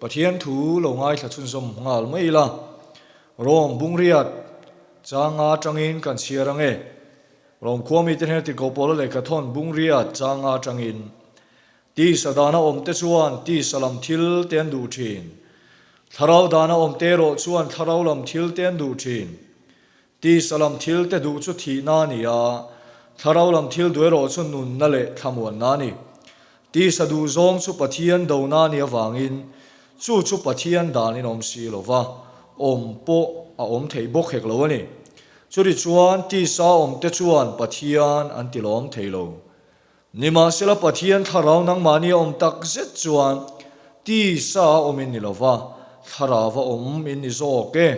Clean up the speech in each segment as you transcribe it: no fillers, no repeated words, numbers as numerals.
Pathian thu lo ngaithla chhunzawm nghal mai ila. Rom bungriat changa atangin kan chhiar ang e. Rom khua mite hnena tiko pawla lehkha thawn bungriat changa atangin tisa dana awmte chuan tisa lam thil te an duh thin. Thlarau dana awmte erawh chuan thlarau lam thil te an duh thin. Tisa lam thil te duh chu thihna a ni a, thlarau lam thil duh erawh chu nunna leh thlamuanna a ni. Tisa duh zawng chu Pathian dona a nih avangin chu chu Pathian danin awm si lo va, awm pawh a awm thei bawk hek lo a ni. Chutichuan tisa awmte chuan Pathian an tilawm thei lo. Nimahsela Pathian thlarau nangmahni a awm tak zet chuan tisa a awm in ni lo va, thlarau a awm in ni zawk e.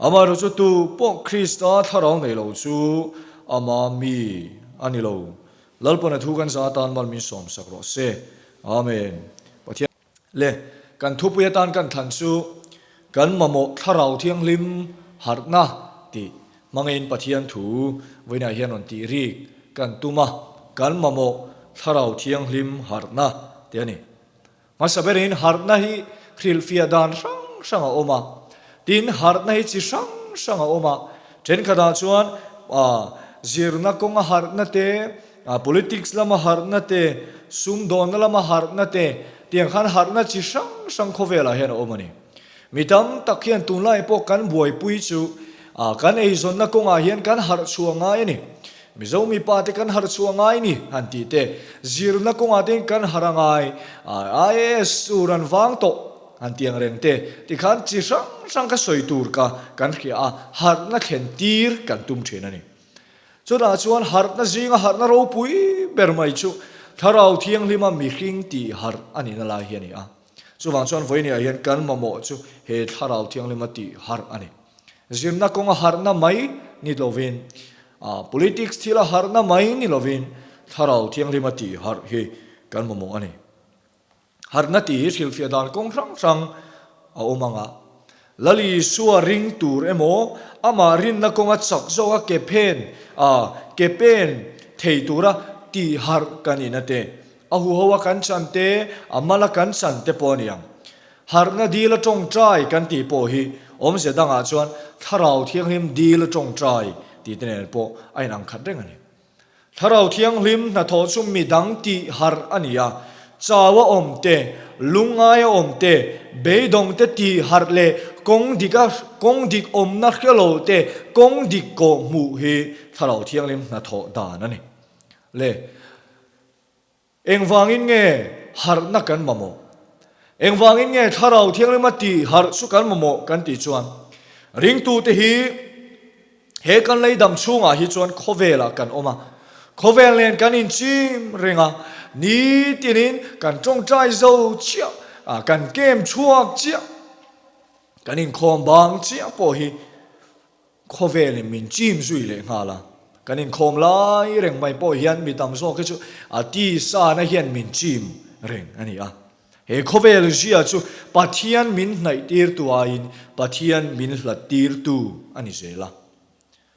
Amaherawh chu tu pawh Krista thlarau nei lo chu ama mi a ni lo. Lalpana thu kan za atan mal min sawmsak rawh se. Amen. Pathian. Le, kan thupui atan kan thlan chu kan mamawh thlarau thianghlim harhna tih hmangin Pathian thu vawiinah hian rawn tih rik kan tum a, kan mamawh thlarau thianghlim harhna tih a ni. Hmasa berin harhna hi hrilhfiah dan hrang hrang a awm a, tin harhna hi chi hrang hrang a awm a, thenkhatah chuan zirna kawnga harhna te, Politics lama harhna te, sumdawnna lama harhna te, tiang khan harhna chi hrang hrang khawvelah hian a awm a ni. Mi tam tak hian tunlai pawh kan buaipui chu kan eizawnna kawngah hian kan harh chhuah ngai a ni. Mizo mipa te kan harh chhuah ngai ni han tih te, zirna kawngah te kan harh a ngai, IAS tur an vang tawh han ti ang reng te, tikhan chi hrang hrang ka sawi tur ka kan hria a, harhna thlen tir kan tum thin a ni. Chutah chuan harhna zinga harhna ropui ber mai chu Thlarau Thianghlima mihring tih harh a nihna lai hi a ni a. Chuvang chuan vawinia hian kan mamawh chu he Thlarau Thianghlima tih harh a ni. Zirna kawnga harhna mai ni lovin, politics thila harhna mai ni lovin Thlarau Thianghlima tih harh hi kan mamawh a ni. Harhna tih hi hrilhfiah dan kawng hrang hrang a awm ang a. Lal Isua ring tur emaw, amah rinna kawnga chak zawka ke phen a, ke pen thei tura tih harh kan in a te. A huho a kan chan te, a mal a kan chan te pawh a ni ang. Harhna dil a tawngtai kan tih pawh hi awmze dangah chuan Thlarau Thianghlim dil a tawngtai tih te nen pawh a inang khat reng a ni. Thlarau Thianghlim hnathawh chu mi dang tih harh a ni a, chau a awm te, lungngai a awm te, beidawng te tih harh leh kawng dik a kawng dik awmna hre lo te kawng dik kawh hmuh hi Thlarau Thianghlim hnathawh dan a ni. Le. Engvangin nge harhna kan mamawh? Engvangin nge Thlarau Thianghlima tih harh chu kan mamawh kan tih chuan, ringtute hi he kan lei dam chhungah hi chuan khawvelah kan awm a, khawvel nen kan inchim reng a, nitinin kan tawngtai zo chiah, kan kem chhuak chiah, kan inkhawm bang chiah pawh hi Khawvelin min chim zui leh nghal a, kan inkhawm lai reng mai pawh hian mi tam zawk hi chu a tisana hian min chim reng a ni a. He khawvel zia chu Pathian min hnaih tirtu aiin Pathian min hlat tirtu a ni zel a.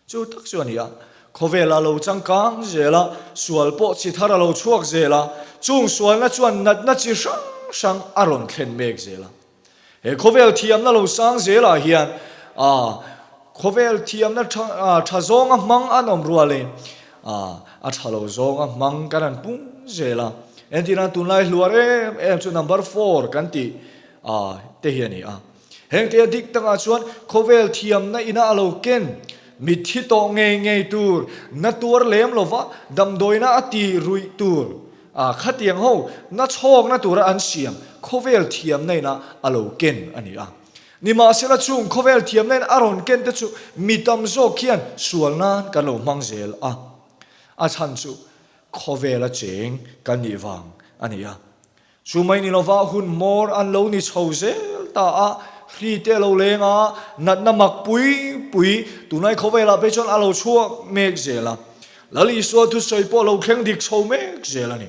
Chu tak chu a ni a, khawvel a lo changkang zel a, sual pawh chi thar a lo chhuak zel a, chung sualna chuan natna chi hrang hrang a rawn thlen mek zel a. He khawvel thiamna lo sang zelah hian khawvel thiamna tha zawnga hmang an awm rualin a tha lo zawnga hmang kan han pung zel a. Entirna tunlai hluar em em chu number four kan tih te hi a ni a. Hengte a dik takah chuan khawvel thiamna ina a lo ken mitthi tawh ngei ngei tur, na tuar lem lova damdawina a ti ruih tur, A khatiang ho na chhawkna tura an siam khawvel thiamna ina a lo ken a ni a. Nimahsela chung khawvel thiamna in a rawn ken te chu mi tam zawk hian sual nan kan lo hmang zel a. A chhan chu khawvela cheng kan nih vang a ni a. Chu mai ni lova hun hmawr an lo ni chho zel ta a, hri te a lo leng a, natna mak pui pui tunlai khawvelah phei chuan a lo chhuak mek zel a. Lal Isua thusawi pawh lo thleng dik chho mek zel a ni.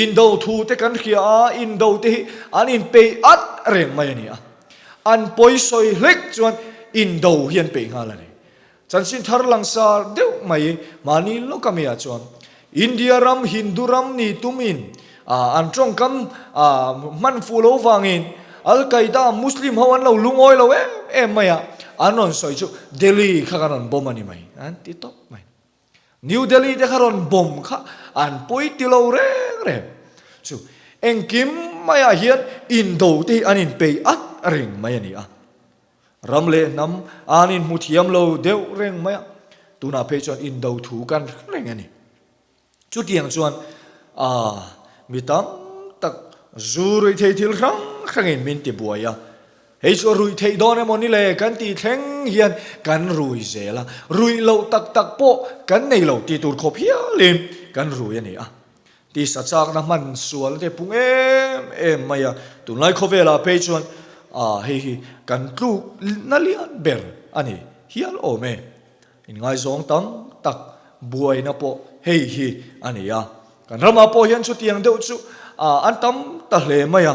Indo thu te kan hria a, indo te hi an inpeih at reng mai a ni a. An pawi sawi hlek chuan indo hi an peih nghal a ni. Chanchin thar langsar deuh mai mahni lawk ami ah chuan India ram Hindu ram ni tumin an tawngkam hman fuh lo vangin Al Qaeda Muslim ho an lo lungawi lo em em mai a, an rawn sawi chu Delhi kha kan rawn bomb a ni mai an ti tawp mai. New Delhi te kha rawn bomb kha an pawi ti lo reng reng. Chu engkim maiah hian indo te hi an inpeih at reng mai a ni a. Ram leh hnam an inhmu thiam lo deuh reng mai a, tunah phei chuan indo thu kan hre reng a ni. Chutiang chuan aa mi tam tak zu ruih theih thil hrang hrangin min ti buai a, hei chu a ruih theih dawn emaw ni le kan tih thleng hian kan rui zel a, ruih loh tak tak pawh kan nei lo tih tur khawp hialin kan rui a ni a. Tisa chakna hman sual te pung em em mai a, tunlai khawvelah phei chuan aa hei hi kan tluk na lian ber a ni hial awm e. Inngaizawng tam tak buaina pawh hei hi a ni a, kan ramah pawh hian chutiang deuh chu an tam ta hle mai a,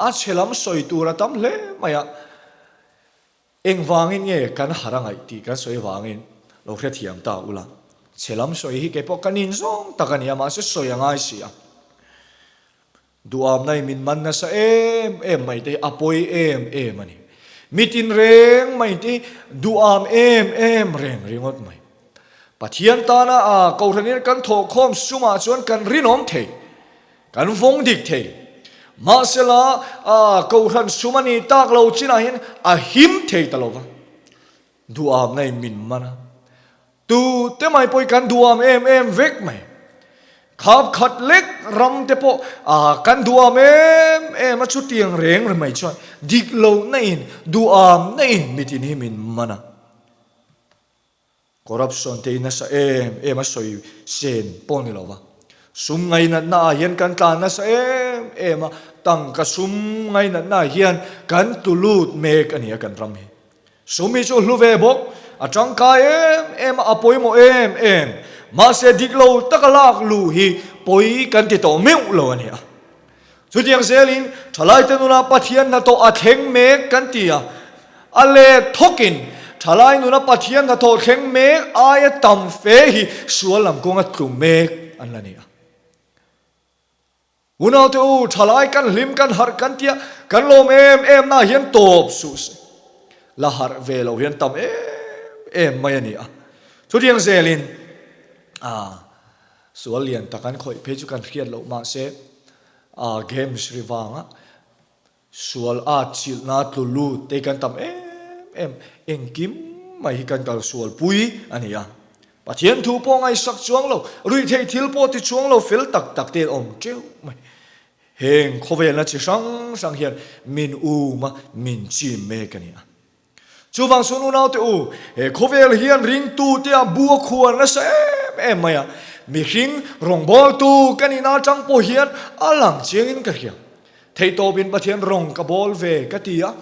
a chhe lam sawi tur a tam hle mai a, engvangin nge kan har a ngaih tih kan sawi vangin lo hrethiam ta ula, chhe lam sawi hi keipawh ka nin zawng tak a ni a, mahse sawi a ngai si a. Duamna in min man nasa em em mai te hi a pawi em em a ni. Mi tinreng mai te hi duam em em reng ringawt mai. Pathian tana a Kohhranin kan thawhkhawm sumah chuan kan rinawm thei, kan vawng dik thei. Mahsela a Kohhran sum a nih tak lo chinah hian a him thei ta lo va. Duamna in min man a. Tu te mai pawh hi kan duham em em vek mai. Khap khat lek ram te pawh ah kan duham em em a chutiang reng reng mai chuan dik loh na in duham na in mitin hi min man a. Corruption te hi nasa em em a sawi sen pawh ni lo va. Sum ngainatna ah hian kan tlan nasa em em a, tangka sum ngainatna ah hian kan tlu lut mek a ni a kan ram hi. Sum hi chu hlu ve bawk, a tangkai em em a, a pawimawh em em. Mahse dik lo taka lak luh hi pawi kan ti tawh meuh lo a ni a. Chutiang zelin thalaite nuna Pathian hnathawh a thleng mek kan ti a, a let thawkin thalai nuna Pathian hnathawh thleng mek aia tam fe hi sual lam kawnga tlu mek an la ni a. Unaute u, thalai kan hlim kan harh kan tia kan lawm em em na hian tawp suh se. La harh ve lo hian tam em em mai a ni a. Chutiang zelin a sual lian tak an khawih phei chu kan hriat loh mahse a games ri vanga Sual at chilhna tlu lut te kan tam em em, engkim mai hi kan kal sual pui a ni a. Pathian thu pawh ngaihsak chuang lo, ruihtheih thil pawh ti chuang lo fel tak tak te an awm teuh mai. Heng khawvelna chi hrang hrang hian min um a, min chim mek a ni a. Chuvang chuan unaute u, he khawvel hian ringtute a bu a khuar nasa em em mai a, mihring rawngbawltu ka nihna atang pawh hian a lang chiangin ka hria. Theihtawpin Pathian rawng ka bawl ve ka ti a,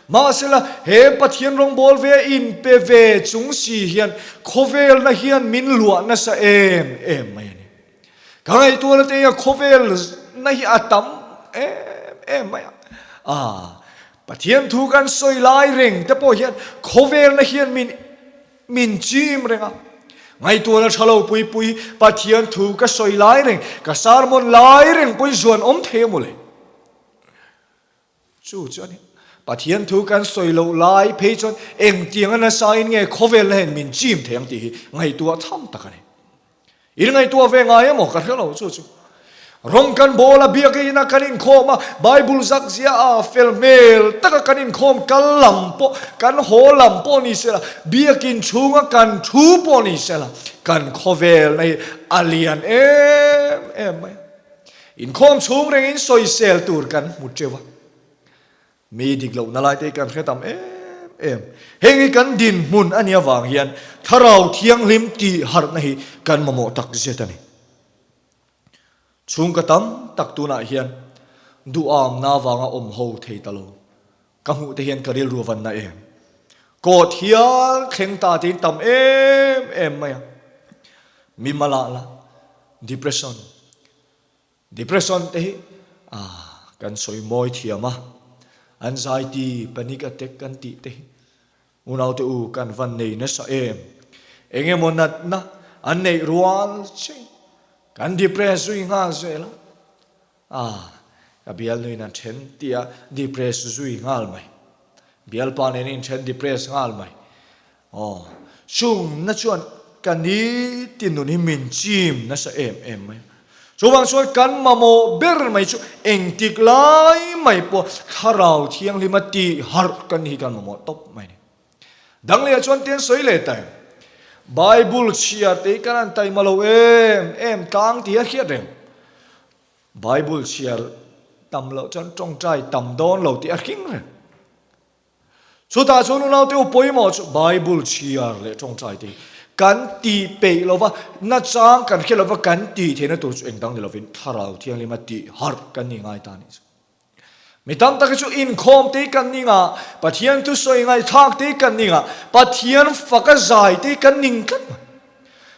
mahsela he Pathian rawngbâwl ve inpe ve chung si hian khawvelna hian min luah nasa em em mai a ni. Ka ngaihtuahna te hian khawvel na hi a tam em em mai a. Ah, Pathian thu kan sawi lai reng te pawh hian khawvelna hian min min chim reng a. Ngaihtuahna tha lo pui pui Pathian thu ka sawi lai reng, ka sermon lai reng pawhin zuan awm thei a mawle. Chu chu a ni. Pathian thu kan sawi loh lai phei chuan engtianga nasain nge khawvelna hian min chim thei ang tih hi ngaihtuah tham tak a ni. In ngaihtuah ve ngai emaw ka hre lo chu chu. Rawng kan bawl a, biakina kan inkhawm a, Bible zak zia a fel hmel taka kan inkhawm kal lam pawh, kan haw lam pawh ni sela, biakin chhunga kan thu pawh ni sela, kan khawvelna hi a lian em em mai a. Inkhawm chhung rengin sawisel tur kan hmu teuh a. Mi dik lohna lai te hi kan hre tam em em. Heng hi kan dinhmun a nih avang hian Thlarau Thianghlim tih harhna hi kan mamawh tak zet a ni. Chhungka tam tak tunah hian duhamna avanga awm ho thei ta lo. Ka hmuh te hian ka rilru a van na em. Court hial thleng ta te in tam em em mai a. Mi malah la depression Depression te hi kan sawi mawi thiam a, anxiety, panic attack kan tih te hi unaute u kan van nei nasa em? Eng emaw natna an neih rual che kan depress zui nghal zel a, ah. Ka bialnuin an then tia depress zui nghal mai. Bialpa nen inthen depress nghal mai. Aw, chungna chuan ka nitin nun hi min chim nasa em em mai a. Chuvang chuan kan mamawh ber mai chu engtik lai mai pawh Thlarau Thianghlima tih harh kan hi kan mamawh tawp mai a ni. Dang lehah chuan tian sawi leh ta em? Bible chhiar te hi kan han taima lo em em tlang tih a hriat reng. Bible chhiar tam loh chuan tawngtai tam dawn lo tih a hring reng. Chutah chuan unaute u pawimawh chu Bible chhiar leh tawngtai te hi kan tih peih lova, nachang kan hre lova kan tih theihna tur chu engdang ni lovin Thlarau Thianghlima tih harh kan ni ngai ta a nih chu. Mi tam tak hi chu inkhawm te hi kan ning a, Pathian thusawi ngaihthlak te hi kan ning a, Pathian faka zai te hi kan ning tlat mai.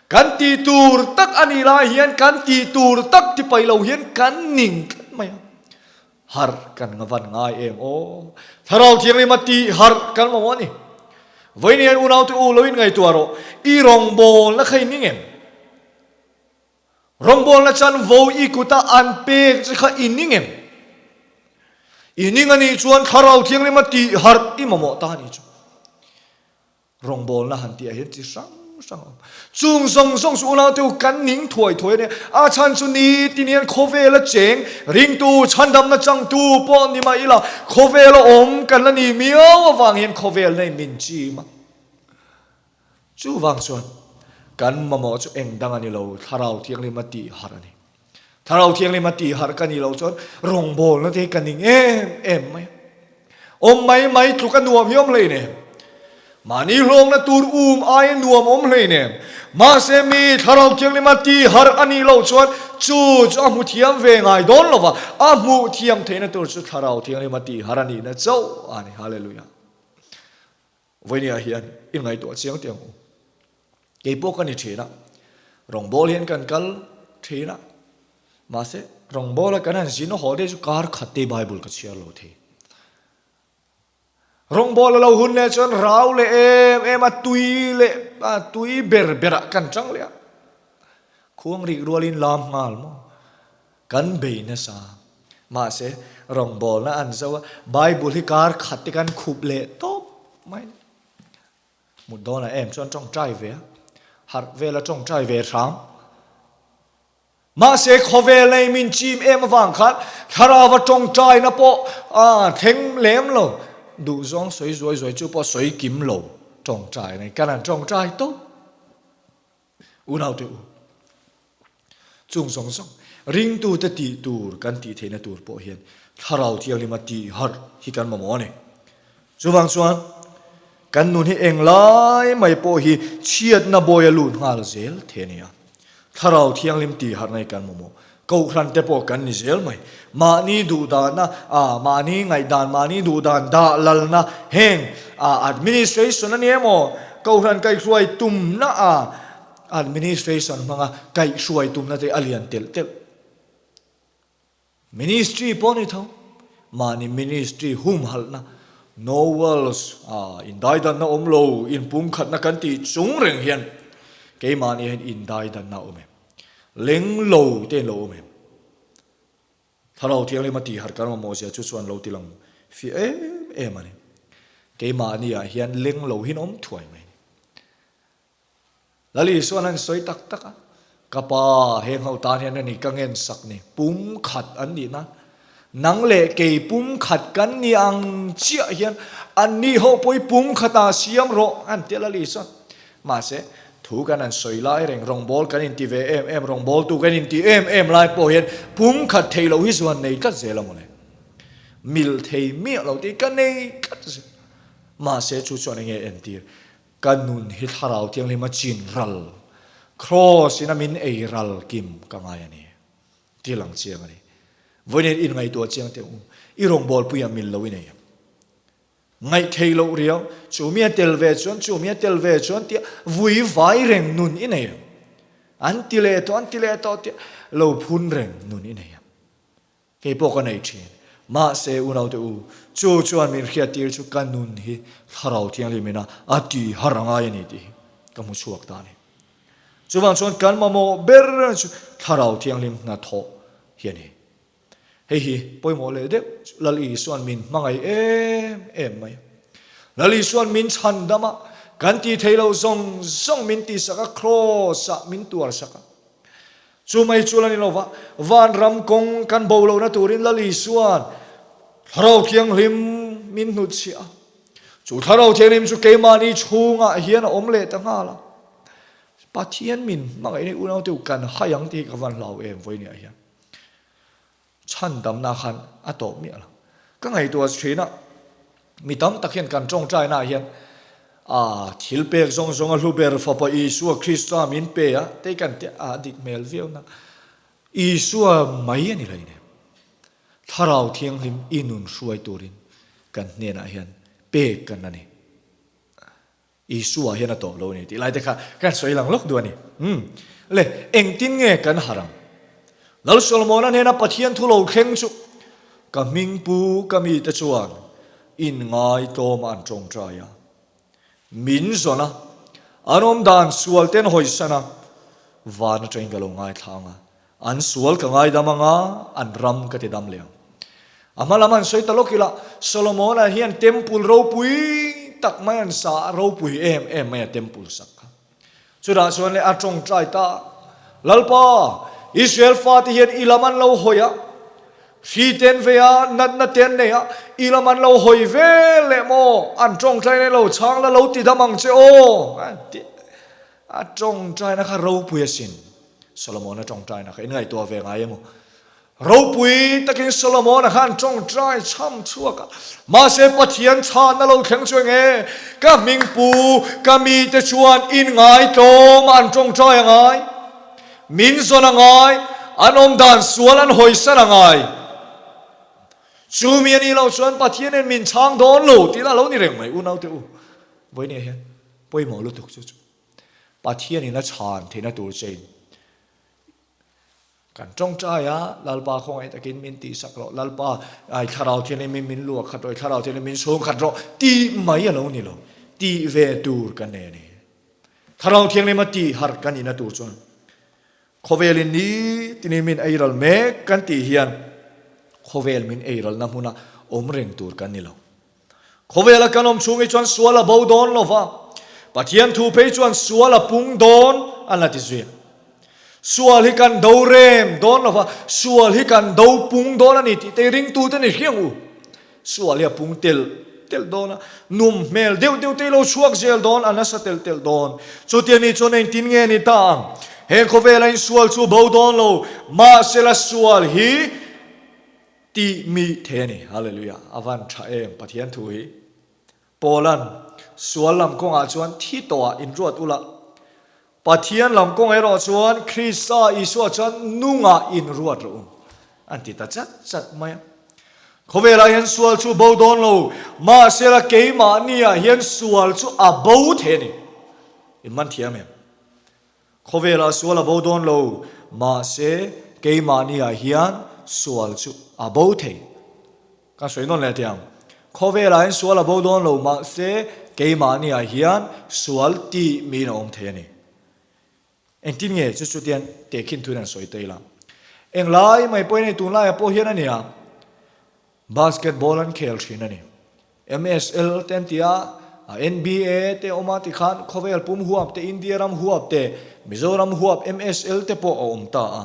Kan tih tur tak a nih lai hian kan tih tur tak ti paih lo hian kan ning tlat mai a. Harh kan nga van ngai em aw. Thlarau Thianghlima tih harh kan mamawh a ni. Vawiin hian unaute u lo inngaihtuah rawh, i rawngbawlna kha i ning em? Rawngbawlna chanvo i kuta an pek che kha i ning em? I ning a nih chuan Thlarau Thianghlima tih harh i mamawh ta a nih chu. Rawngbawlna han tih ah hian chi hrang hrang a awm. Chung zawng zawng chu unaute u kan ning thuai thuai a nia. A chhan chu nitin hian khawvela cheng ringtu chhandamna changtu pawh ni mah ila khawvela awm kan la ni miau avang hian khawvel nei min chim a. Chuvang chuan kan mamawh chu eng dang a ni lo, Thlarau Thianghlim a tih harh a ni. Thlarau Thianghlim a tih harh ka nih loh chuan rawngbawlna te hi ka ning em em mai a. Awm mai mai tluk a nuam hi awm hlei nem. Mahni hlawkna tur um aia nuam awm hlei nem. Mahse mi Thlarau Thianghlim a tih harh a nih loh chuan chu chu a hmu thiam ve ngai dawn lo va, a hmuh thiam theihna tur chu Thlarau Thianghlim a tih harh a nihna chauh a ni. Hallelujah. Vawinia hian i ngaihtuah chiang teh ang u. Kei pawh ka ni thin a, rawngbâwl hian kan kal thin a, mahse rawngbâwla kan han zin haw te chu kar khat te Bible ka chhiar lo thei. Rawngbâwl a lo hun leh chuan rau leh em em a, tui leh a tui ber berah kan chang leh a, khuang rik rualin lam nghal maw? Kan bei nasa. Mahse, rawngbawlna an zo a, Bible hi kar khat te kan khup leh tawp mai. Mut dawnah em chuan tawngtai ve a, harh vela tawngtai ve hram. Mahse, khawvel nei min chim em avang khan thlarauva tawngtaina pawh a thleng lem lo. Duhzawng sawi zuai zuai chu pawh sawi kim lo tawngtai nei kan han tawngtai tawp. Unaute u, chung zawng zawng ringtute tih tur kan tih theihna tur pawh hian Thlarau Thianghlima tih harh hi kan mamawh a ni. Chuvang chuan kan nun hi englai mai pawh hi chhiatna bawi a lut nghal zel thei a ni a. Thlarau Thianghlim tih harhna hi kan mamawh. Kohhran te pawh kan ni zel mai. Mahni duhdana, mahni ngaihdan, mahni duhdan dah lalna heng administration a ni emaw, Kohhran kaihhruai tumna a administration hmanga kaihhruai tumna te a lian telh telh. Ministry pawh ni tho, mahni ministry humhalhna, no walls, indaidanna awm lo, inpumkhatna kan tih chung reng hian keimahni hian indaidanna a awm em? Leng lo te in lo awm em? Thlarau Thianghlim a tih harh kan mamawh zia chu chuan lo ti lang fiah em em a ni. Keimahni ah hian leng lo hin awm thuai mai ni. Lal Isuan an sawi tak tak a, Ka pa, heng ho tan hian a ni ka ngen sak ni, pum khat an nih nan. Nang leh kei pum khat kan ni ang chiah hian anni ho pawh hi pum khatah siam rawh an ti a Lal Isuan. Mahse, thu kan han sawi lai reng, rawngbâwl kan inti ve em em, rawngbâwltu kan inti em em lai pawh hian pum khat thei loh hi zuan nei tlat zel a mawle. Mil thei miah lo tih ka nei tlat zel. Mahse, chu chuan enge entir? Ka nun hi Thlarau Thianghlima chin ral, Kraws in a min ei ral kim ka ngai a ni. Ti lang chiang a ni. Vawiin inngaihtuah chiang teh u, i rawngbâwlpuiah mil lo i nei em? Ngaih theih loh riau, chu mi a tel ve chuan, chu mi a tel ve chuan tia vui vai reng nun i nei ang. An ti leh tawh, an ti leh tawh tia lo phun reng nun i nei ang. Kei pawh ka nei thin. Mahse, unaute u, chu chuan min hriattir chu ka nun hi Thlarau Thianghlim ina a ti har a ngai a ni tih hi ka hmu chhuak ta a ni. Chuvang chuan kan mamawh ber chu Thlarau Thianghlim hnathawh hi a ni. Hei hi pawimawh leh deuh chu Lal Isua'n min hmangaih em em mai a. Lal Isua'n min chhandam a, kan tih theih loh zawng zawng min tihsak a, Kraws-ah min tuarsak a. Chu mai chu la ni lo va, vanram kawng kan bo lohna turin Lal Isua'n Thlarau Thianghlim min hnutchhiah a. Chu Thlarau Thianghlim chu keimahni chhungah hian a awm leh ta nghal a. Pathian min hmangaihna unaute u kan hai ang tih hi ka van hlau em vawinia hian. Chhandamna khan a tawp miah lo. Ka ngaihtuah thin a, mi tam tak hian kan tawngtainaah hian a thil pek zawng zawng a hlu ber Fapa Isua Krista min pe a, tei kan ti a, a dik hmel viau na. Isua mai a ni lo inem. Thlarau Thianghlim i nun hruai turin kan hnenah hian pek kan a ni. Isua hian a tawp lo a ni tih lai te kha kan sawi lang lawk duh a ni. Umm. Le, engtin nge kan harh ang? Lal Solomona hnena Pathian thu lo thleng chu ka hming pu ka mite chuan inngai tlawma an tawngtai a, min zawn a, an awm dan sual ten hawisan a, van atangin ka lo ngaithlang a, An sual ka ngaidam anga, an ram ka ti dam leh ang. A hma lam an sawi ta lawk ila, Solomona hian temple ropui tak mai an sa a, ropui em em mai a temple sak kha. Chutah chuan leh a tawngtai ta a, Lalpa, Israel fate hian i lam an lo hawi a, hri te an vei a, natna te an nei a, i lam an lo hawi vel leh maw, an tawngtaina i lo chhang la, lo ti dam ang che aw, a ti. A tawngtaina kha ropui asin. Solomona tawngtaina kha in ngaihtuah ve ngai emaw? Ropui takin Solomona khan tawngtai chham chhuak a, mahse Pathian chhanna lo thleng chu enge? Ka hming pu, ka mite chuan in ngaitlawm a an tawngtai a ngai, min zawn a ngai, an awm dan sual an hawisan a ngai. Chu mi a nih loh chuan Pathianin min chhang dawn lo tih lah lo ni reng mai unaute u. Vawinia hian pawimawh lutuk chu chu. Pathianin a chhan theihna tur chein kan tawngtai a, Lalpa khawngaih takin min tihsak rawh, Lalpa ai thlarau thianghlim in min luah khat rawh, i thlarau thianghlim min chhung khat rawh tih mai a lo ni lo, tih ve tur kan nei a ni. Thlarau thianghlim a tih harh kan nihna tur chuan khawvelin ni tinin min eiral mek kan tih hian khawvel min eiralna hmuna awm reng tur kan ni lo. Khawvela kan awm chhung hi chuan sual a bo dawn lo va, Pathian thu phei chuan sual a pung dawn an la ti zui a. Sual hi kan do rem dawn lo va, sual hi kan do pung dawn a ni tih te ringtute ni hriang u. Sual hi a pung telh telh dawn a, num hmel deuh deuh te hi lo chhuak zel dawn, a nasa telh telh dawn. Chutia ni chuan engtin nge ni ta ang? He khawvela in sual chu bo dawn lo, mahsela sual hi Tih mi thei a ni. Hallelujah. A van tha em Pathian thu hi. Paula'n, Sual lam kawngah chuan thi tawhah inruat ula, Pathian lam kawng erawh chuan Krista Isua chuan nungah inruat rawh u, an ti ta chat chat mai a. Khawvelah hian sual chu bo dawn lo, mahsela keimahniah hian sual chu a bo thei a ni. In man thiam em? Khawvelah sual a bo dawn lo, mahse keimahniah hian sual chu a bo thei. Ka sawi nawn leh teh ang. Khawvelah hian sual a bo dawn lo, mahse keimahniah hian sual tih miin a awm thei a ni. Engtin nge chu chutiang tehkhin thuin an sawi ta ila. Englai mai pawhin hei tunlaiah pawh hian a nia. Basketball an khel thin a ni. MSL te an ti a, NBA te awm a tikhan khawvel pum huap te, India ram huap te, Mizoram huap MSL te pawh a awm ta a.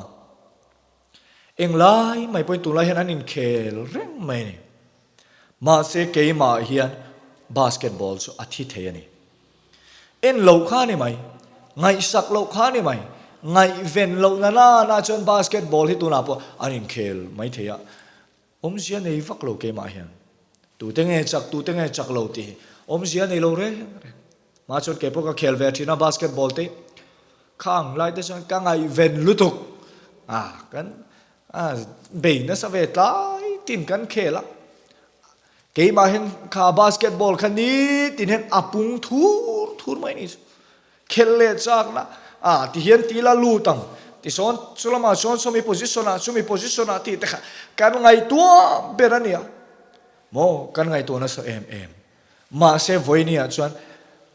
Englai mai pawhin tunlai hian an inkhel reng mai a ni. Mahse keimah hian basketball chu a thi thei a ni. En loh kha a ni mai, ngaihsak loh kha a ni mai, ngaihven loh na nana chuan basketball hi tunah pawh an inkhel mai thei a. Awmzia nei vak lo keimah hian tute nge chak tute nge chak lo tih hi awmzia nei lo reng reng. Mah chuan kei pawh ka khel ve thin a basketball te khang lai te chuan ka ngaihven lutuk a kan bei nasa ve tlai tin kan khel a keimah hian kha basketball kha nitin hian a pung thur thur mai ni chu. Khelh leh chakna ah ti hian ti la lut ang tisawn chulamah chuan sawmi position ah chumi position ah tih te kha kan ngaihtuah ber a nia maw kan ngaihtuah nasa em em mahse vawinia chuan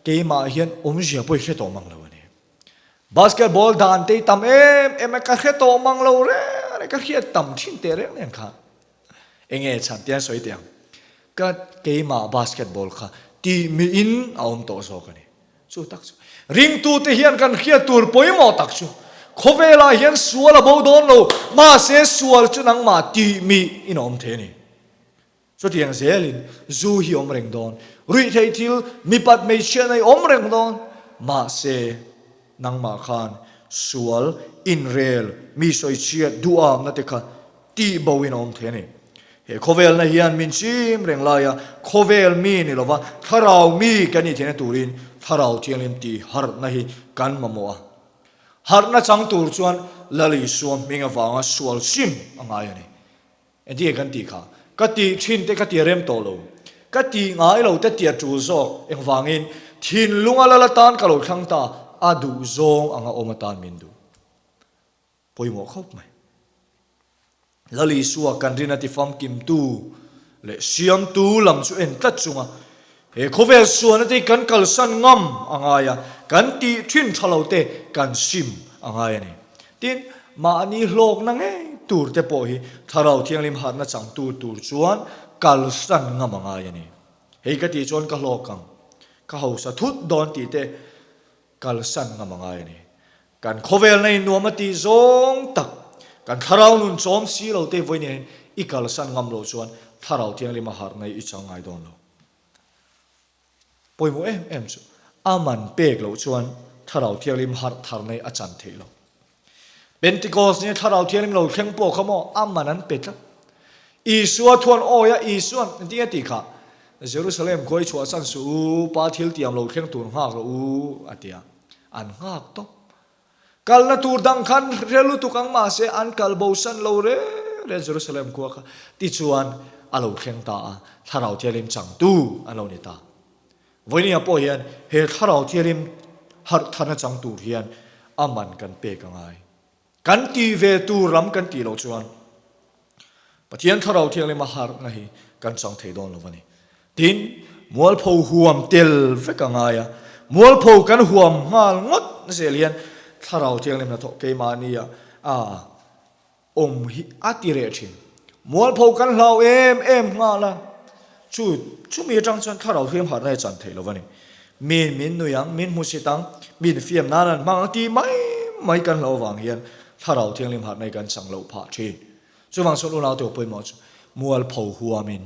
keimah hian awmzia pawh i hre tawh mang lo a ni basketball dan te hi tam em em a ka hre tawh mang lo reng reng ka hriat tam thin teh reng nen kha. Enge chhan te an sawi teh ang. Ka keimah basketball kha tih miin a awm tawh zawk a ni. Chu tak chu ringtute hian kan hriat tur pawimawh tak chu khawvelah hian sual a bo dawn lo, mahse sual chu nangmah tih mi in a awm thei a ni. Chutiang zelin zu hi awm reng dawn, ruihtheih thil mipat hmeichhia nei awm reng dawn, mahse nangmah khan sual inrel mi sawichhiat duhamna te kha tih bo in a awm thei a ni. He khawvelna hian min chim reng laia khawvel mi ni lova thlarau mi kan nih theihna turin Thlarau Thianghlim tih harhna hi kan mamawh a. Harhna chang tur chuan Lal Isua hming avanga sual sim a ngai a ni. Engtinge kan tih kha? Ka tih thin te ka ti rem tawh lo. Ka tih ngai lo te tia tul zawk. Engvangin thinlunga lal atan ka lo thlang ta, a duh zawng anga awm atan min duh. Pawimawh khawp mai. Lal Isua kan rin a ti famkimtu leh siamtu lam chu en tlat chunga he khawvel sualna te hi kan kalsan ngam a ngai a, kan tih thin tha lo te kan sim a ngai a ni. Tin, mahni hlawkna ngei tur te pawh hi Thlarau Thianghlim harhna changtu tur chuan kalsan ngam a ngai a ni. Hei ka tih chuan ka hlawk ang, ka hausa thut dawn tih te Kalsan ngam a ngai a ni. Kan khawvelna in nuam a tih zawng tak, kan thlarau nun chawm si lo te vawiin hian i kalsan ngam loh chuan thlarau thianghlim a harhna hi i chang ngai dawn lo. Pawimawh em em chu a man pek loh chuan thlarau thianghlim harh tharna hi a chan theih lo. Pentecost nia Thlarau Thianghlim lo thleng pawh kha maw a man an pe tlat. Isua thuan awi a, Isuan engtin nge tih kha? Jerusalem khua i chhuahsan suh u, Pa thil tiam lo thleng tur nghak rawh u, a ti a. An nghak tawp. Kalna tur dang khan hre lutuk ang mahse an kal bosan lo reng reng Jerusalem khua kha. Tichuan a lo thleng ta a, Thlarau Thianghlim changtu an lo ni ta. Vawinia pawh hian he thlarau thialim harh tharna chang tur hian a man kan pek a ngai. Kan tih ve tur lam kan tih loh chuan Pathian thlarau thianglima harhna hi kan chang thei dawn lo a ni. Tin, mualpho huam tel vek a ngai a, mualpho kan huam nghal ngawt zel hian thlarau thianghlimna thawh keimahnia a Awm hi a ti reh thin. Mualpho kan hlau em em nghal a, chu chumi atang chuan thlarau hliam harhna hi chan theih lo a ni. Min min nui ang, min hmusit ang, min fiam nan an hmang ang tih mai mai kan hlauh avang hian thlarau thianghlim harhna hi kan chang loh phah thin. Chuvang chuan unaute aw pawimawh chu mualpho huamin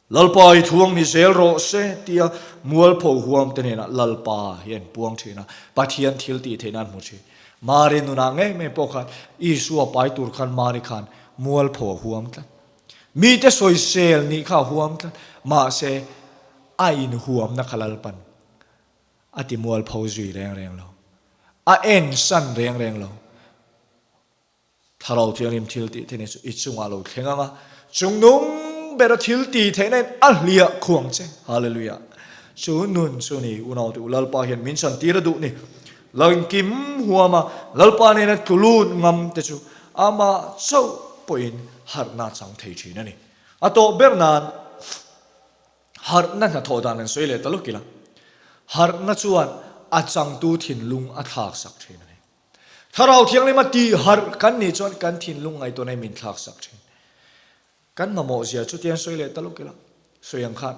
Lalpa i thuang ni zel rawh se tia mualpho huam te hnenah Lalpa hi an puang thin a, Pathian thil tih theihna an hmu thin. Mari nunah ngei mai pawh khan Isua pai tur khan Mari khan mualpho a huam tlat. Mite sawisel nih kha a huam tlat. Mahse, a inhuamna kha Lalpan a ti mualpho zui reng reng lo. A ensan reng reng lo. Thlarau Thianghlim thil tih theihna chu i chungah lo thleng ang a, chungnung bera thil tih theihna in a hliah khuang che. Hallelujah! Chu nun chu ni unaute u Lalpa hian min chantir a duh ni. Langkim huama Lalpa nena tlu lut ngam te chu amah chauh pawhin harhna a chang thei thin a ni. A tawh ber nan harhna hnathawh dan an sawi leh ta lawk ila, harhna chuan a changtu thinlung a thlak sak thin a ni. Thlarau Thianghlim a tih harh kan nih chuan kan thinlung ngaihtuahna hi min thlak sak thin. Kan mamawh zia chu tiang sawi leh ta lawk ila, sawi ang khan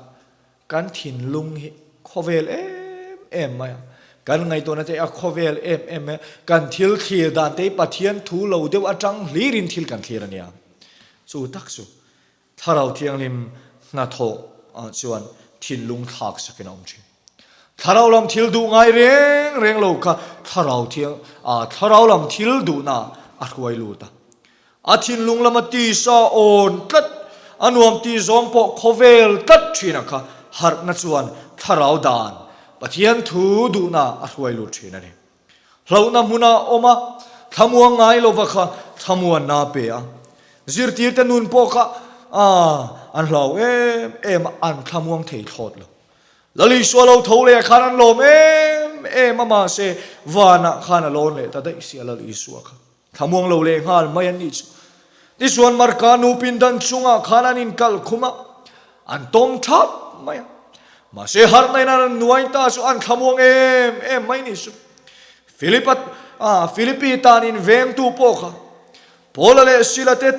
kan thinlung hi khawvel em em mai a, kan ngaihtuahna te a khawvel em em mai a, kan thil thlir dan te hi Pathian thu lo deuh atang hlirin thil kan thlir a nia. Chu tak chu Thlarau Thianghlim hnathawh ah chuan thinlung thlak sakin a awm thin. Thlarau lam thil duh ngai reng reng lo kha Thlarau Thiang ah Thlarau lam thil duhna a hruai lut a. A thinlung lama tisa awn tlat, a nuam tih zawng pawh khawvel tlat thin a kha harhna chuan Thlarau dan Pathian thu duhna a hruai lut thin a ni. Hlauhna hmuna awm a, thlamuang ngai lova kha thlamuanna a pe a. Zirtirte nun pawh kha an hlau em em a, an thlamuang thei thlawt lo. Lal Isua lo tho leh khan an lawm em em a, mahse vanah khan a lawn leh ta daih si a Lal Isua kha. Thlamuang lo leh nghal mai an nih chu. Tichuan Marka nu pindan chungah khan an inkalh khum a, an tawm thap mai a. Mahse harhna in an nuai ta chu an thlamuang em em mai nih chu. Philipa, ah, Philippi tan in vengtu pawh kha Paula leh Sila te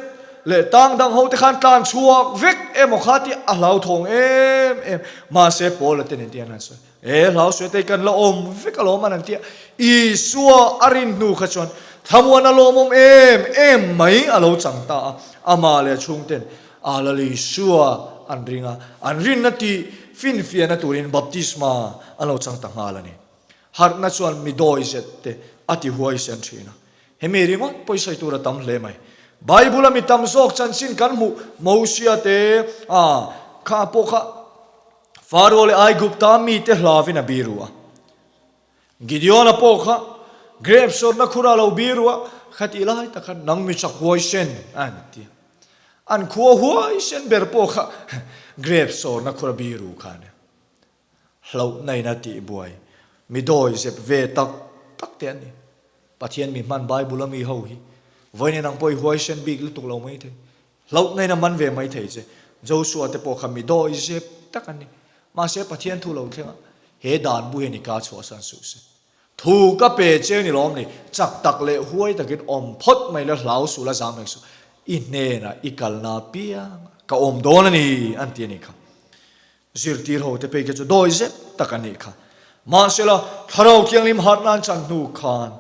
leh tang dang ho te khan tlan chhuak vek emaw kha tih a hlauthawng em em. Mahse Paula te nen te hian an sawi, E hlau suai te kan la awm vek alawm an an ti a. Isua a rin hnu kha chuan thlamuan a lawmawm em em mai a lo chang ta a. Amah leh a chhungten a Lal Isua an ring a, an rinna tih finfiahna turin baptisma an lo chang ta nghal a ni. Harhna chuan mi dawi zet te a ti huaisen thin a. Hemi ringawt pawh i sawi tur a tam hle mai. Bible a mi tam zawk chanchin kan hmuh Mosia te a kha pawh kha Faro leh Aigupta mite hlavin a biru a. Gideona pawh kha grep sawrna khurah a lo biru a, khatih lai tak khan nang mi chak huaisen an ti a. An khua huaisen ber pawh kha grep sawrna khura biru kha a nia. Hlauhna in a tihbuai mi dawi zep ve tak tak te an ni. Pathian mi hman Bible a mi ho hi vawiin nang pawh i huaisen bik lutuk lo mai thei. Hlauhna in a man ve mai thei che. Joshua te pawh kha mi dawi zep tak an ni. Mahse Pathian thu lo thleng a, he dan bu hian i ka chhuahsan suh se. Thu ka pe che ni lawm ni, chak tak leh huai takin awm phawt mai la hlau suh la zam reng suh. I hnenah i kalna piang ka awm dawn a ni an ti a nih kha. Zirtir ho te phei kha chu dawi zet tak a nih kha. Mahsela, Thlarau Thianghlim harhna an chan hnu khan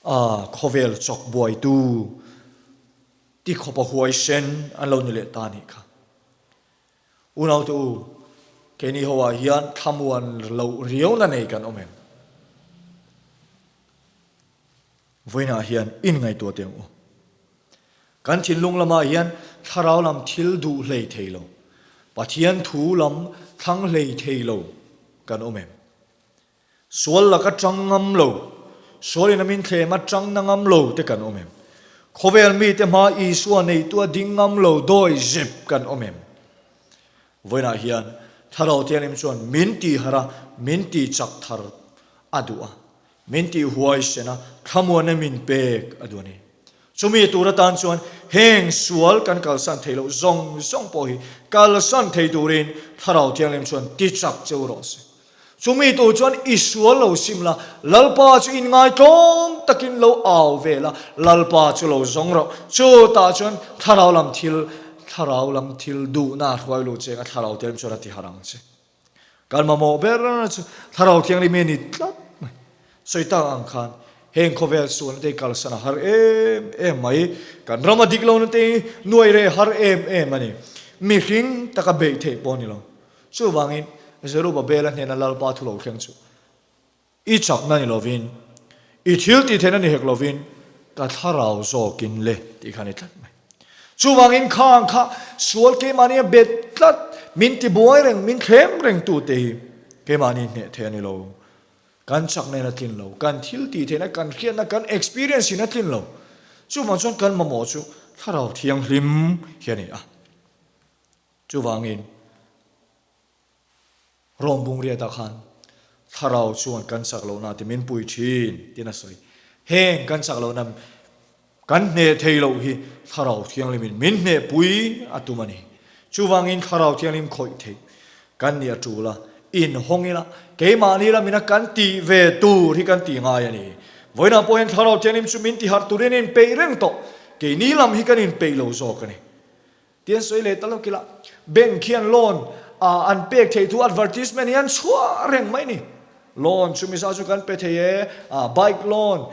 a khawvel chawk buaitu ti khawpa huaisen an lo ni leh ta a nih kha. Unaute u, keini ho ah hian thlamuan loh riauna nei kan awm em? Vawiinah hian inngaihtuah teh ang u. Kan thinlung lamah hian thlarau lam thil duh hlei thei lo, Pathian thu lam thlang hlei thei lo kan awm em? Sual laka tang ngam lo, sualin a min thlem a tang na ngam lo te kan awm em? Khawvel mite hma Isua neitu a ding ngam lo dawi zep kan awm em? Vawiinah hian Thlarau Thianghlim chuan min tihharh a, min tihchak thar a duh a. Min tih huaisen a, thlamuanna min pek a duh a ni. Chumi tur atan chuan heng sual kan kalsan theih loh zawng zawng pawh hi kalsan thei turin Thlarau Thianghlim chuan ti chak cheu rawh se. Chumi tur chuan i sual lo sim la, Lalpa chu inngaitlawm takin lo au ve la, Lalpa chu lo zawng rawh. Chutah chuan Thlarau lam thil, Thlarau lam thil duhna a hruai lut che anga Thlarau Thianghlim chuan a ti harh ang che. Kan mamawh ber chu Thlarau Thianghlim hi a ni tlat mai. Sawi tak ang khan heng khawvel sualna te hi kalsan a har em em mai. Kan ram a dik lohna te hi nuai reh har em em a ni. Mihring taka beih theih pawh a ni lo. Chuvangin Zerubbabel-a hnena Lalpa thu lo thleng chu I chakna ni lovin, i thil tih theihna ni hek lovin, ka thlarau zawkin le tih kha a ni tlat mai. Chuvangin khang kha sual keimahni a bet tlat, min ti buai reng, min thlem reng tute hi keimahni hneh theih a ni lo. Kan chakna in a tlin lo, kan thil tih theihna, kan hriatna, kan experience in a tlin lo. Chuvang chuan kan mamawh chu thlarau thianghlim hi a ni a. Chuvangin. Rawng bung riatah khan Thlarau chuan kan chak lohna ti min pui thin tiin a sawi. Heng kan chak lohna kan hneh thei loh hi Thlarau Thianghlimin min hneh pui a tum a ni. Chuvangin Thlarau Thianghlim khawih theih kan nih a tul a, inhawng ila, keimahni lamina kan tih ve tur hi kan tih ngai a ni. Vawiinah pawh hian Thlarau Thianghlim chu min tiharh turin a inpeih reng tawh, keini lam hi kan inpeih lo zawk a ni. Ti an sawi leh ta lawk ila, bank hian loan an pek theih thu advertisement hi an chhuah reng mai ni. Loan chu misa chu kan pe thei e, bike loan,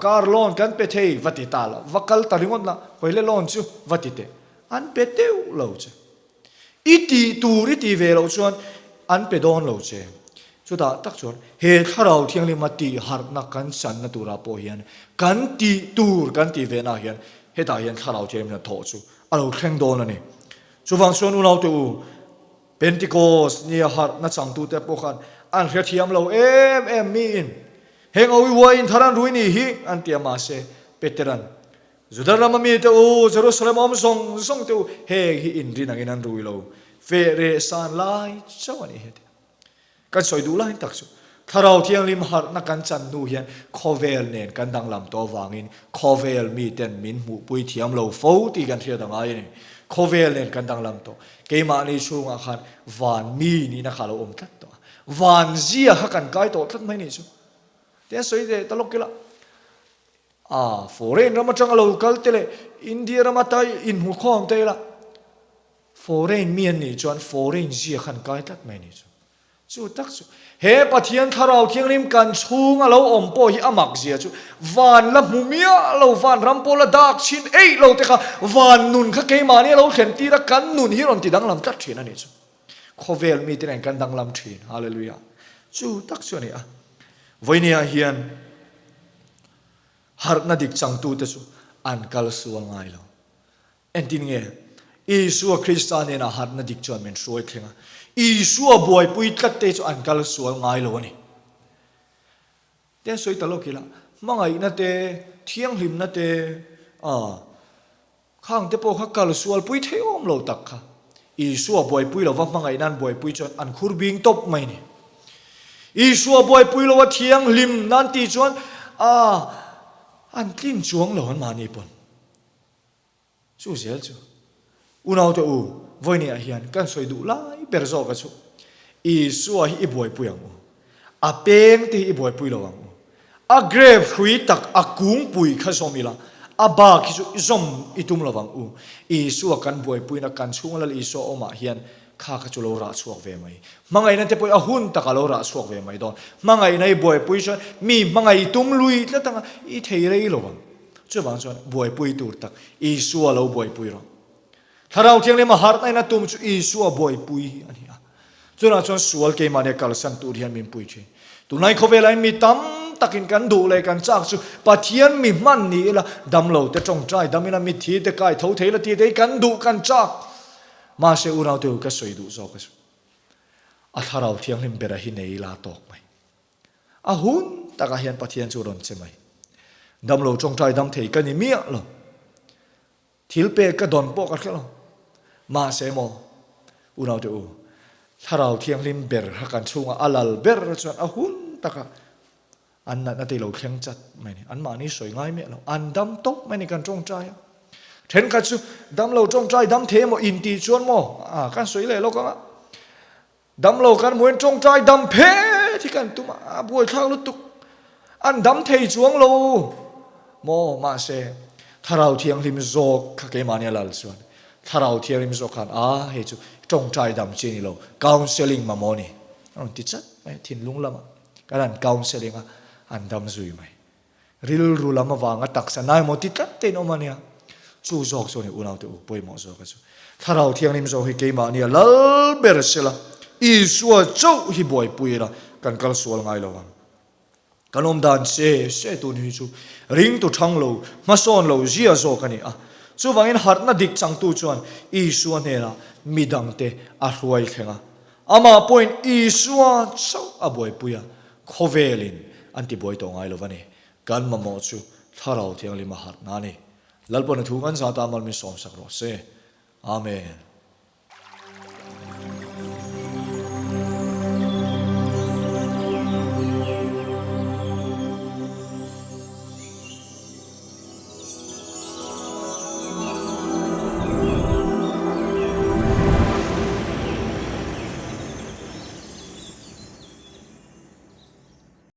car loan kan pe thei va ti ta la, va kal ta ringawt la, hawi le loan chu va ti teh. An pe deuh lo che. I tih tur i tih ve loh chuan an pe dawn lo che. Chutah tak chuan he Thlarau Thianghlima tihharhna kan channa turah pawh hian kan tih tur kan tih venaah hian hetah hian Thlarau Thianghlim hnathawh chu a lo thleng dawn a ni. Chuvang chuan unaute u, Pentecost nia harhna changtute pawh khan an hrethiam lo em em miin heng awi uaiin thar an rui ni hi an ti a mahse Peteran Juda rama mite u, Jerusalem awm zawng zawng te u, heng hi inrin angin an rui lo, feh reh san lai chauh a ni heti. Kan sawi duh lai tak chu Thlarau Thianghlim harhna kan chan hnu hian khawvel nen kan danglam tawh avangin khawvel miten min hmuhpui thiam lo fo tih kan hriat a ngai a ni. Khawvel nen kan danglam tawh. Keimahni chhungah khan van mi nihna kha a lo awm tlat tawh a. Van zia kha kan kai tawh tlat mai nih chu. Tihian sawi leh ta lawk ila. A, foreign ram atanga lo kal te leh India ram ata inhmukhawm te ila foreign mi an nih chuan foreign zia khan kai tlat mai a nih chu. Chu tak chu he Pathian Thlarau Thianghlim kan chhung a lo awm pawh hi a mak zia chu van la hmu miah lo, van ram pawh la dak chhin eih lo te kha van nun kha keimahni a lo thlen tir a, kan nun hi rawn ti danglam tlat thin a nih chu. Khawvel mite nen kan danglam thin. Hallelujah. Chu tak chu a ni a. Vawinia hian harhna dik changtute chu an kal sual ngai lo. Entin nge? Isua Krista nena harhna dik chuan min hruai thleng a. Isua buaipui tlatte chu an kal sual ngai lo a ni. Te sawi ta lawk ila, hmangaihna te, thianghlimna te, ah, Khang te pawh kha kal sualpui thei awm lo tak kha. Isua buaipui lova hmangaihna an buaipui chuan an khur bing tawp mai ni. Isua buaipui lova thianghlim nan tih chuan a an tlin chuang lo an mahni pawn. Chu zel chu. Unaute u, vawinia hian kan sawi duh lai ber zawk a chu. Isua hi i buaipui ang u. A peng te hi i buaipui lo ang u. A grape hrui tak a kungpui kha zawm ila, a bak hi chu zawm i tum lo ang u. Isua kan buaipuina kan chhunga Lal Isua awmah hian kha kha chu lo rah chhuak ve mai. Hmangaihna te pawh hi a hun takah lo rah chhuak ve mai dawn. Hmangaihna i buaipui chuan mi hmangaih i tum lui tlat anga i thei rei lo ang. Chuvang chuan buaipui tur tak Isua lo buaipui rawh. Thlarau Thianghlim a harhna in a tum chu Isua buaipui a ni a. Chunah chuan sual keimahni a kalsan tur hian min pui thin. Tunlai khawvelah hian mi tam takin kan duh leh kan chak chu Pathian mi hman ni ila, damlo te tawngtai dam ila, mitthi te kai tho thei ila tih te hi kan duh kan chak. Mahse unaute u ka sawi duh zawk a chu a Thlarau Thianghlim bera hi nei ila tawk mai. A hun takah hian Pathian chu rawn che mai. Damlo tawngtai dam thei ka ni miah lo. Thil pek ka dawn pawh ka hre lo. Mahse maw, unaute u, Thlarau Thianghlim ber kha kan chhungah a lal ber chuan a hun takah an natna te lo thleng chat mai a ni. Anmahni sawi ngai miah lo. An dam tawp mai a ni kan tawngtai a. Thenkhat chu dam lo tawngtai dam thei emaw intih chuan maw, a kan sawi leh lawk ang a. Damlo kan hmuhin tawngtai dam phet hi kan tum a, a buaithlak lutuk. An dam thei chuang lo maw? Mahse, Thlarau Thianghlim zawk kha keimahni a lal chuan, Thlarau Thianghlim zawk khan, A, hei chu tawngtai dam chi a ni lo, counselling mamawh a ni, a rawn ti chat mai a, thinlung lamah kan han counselling a, an dam zui mai. Rilru lam avanga taksa nai maw ti tlat te in awm a nia. Chu zawk chu a ni unaute u pawimawh zawk a chu. Thlarau Thianghlim zawk hi keimahni a lal ber sela, Isua chauh hi buaipui ila kan kal sual ngai lo ang. Kan awm dan se se tun hi chu ringtu thang lo, hmasawn lo zia zawk a ni a. Chuvangin harhna dik changtu chuan Isua hnenah midangte a hruai thleng a. Amah pawhin Isua chauh a buaipui a, khawvelin an tibuai tawh ngai lo va ni. Kan mamawh chu Thlarau Thianghlim a harhna a ni. Lalpawn a thu kan zata mal min sawmsak rawh se. Amen.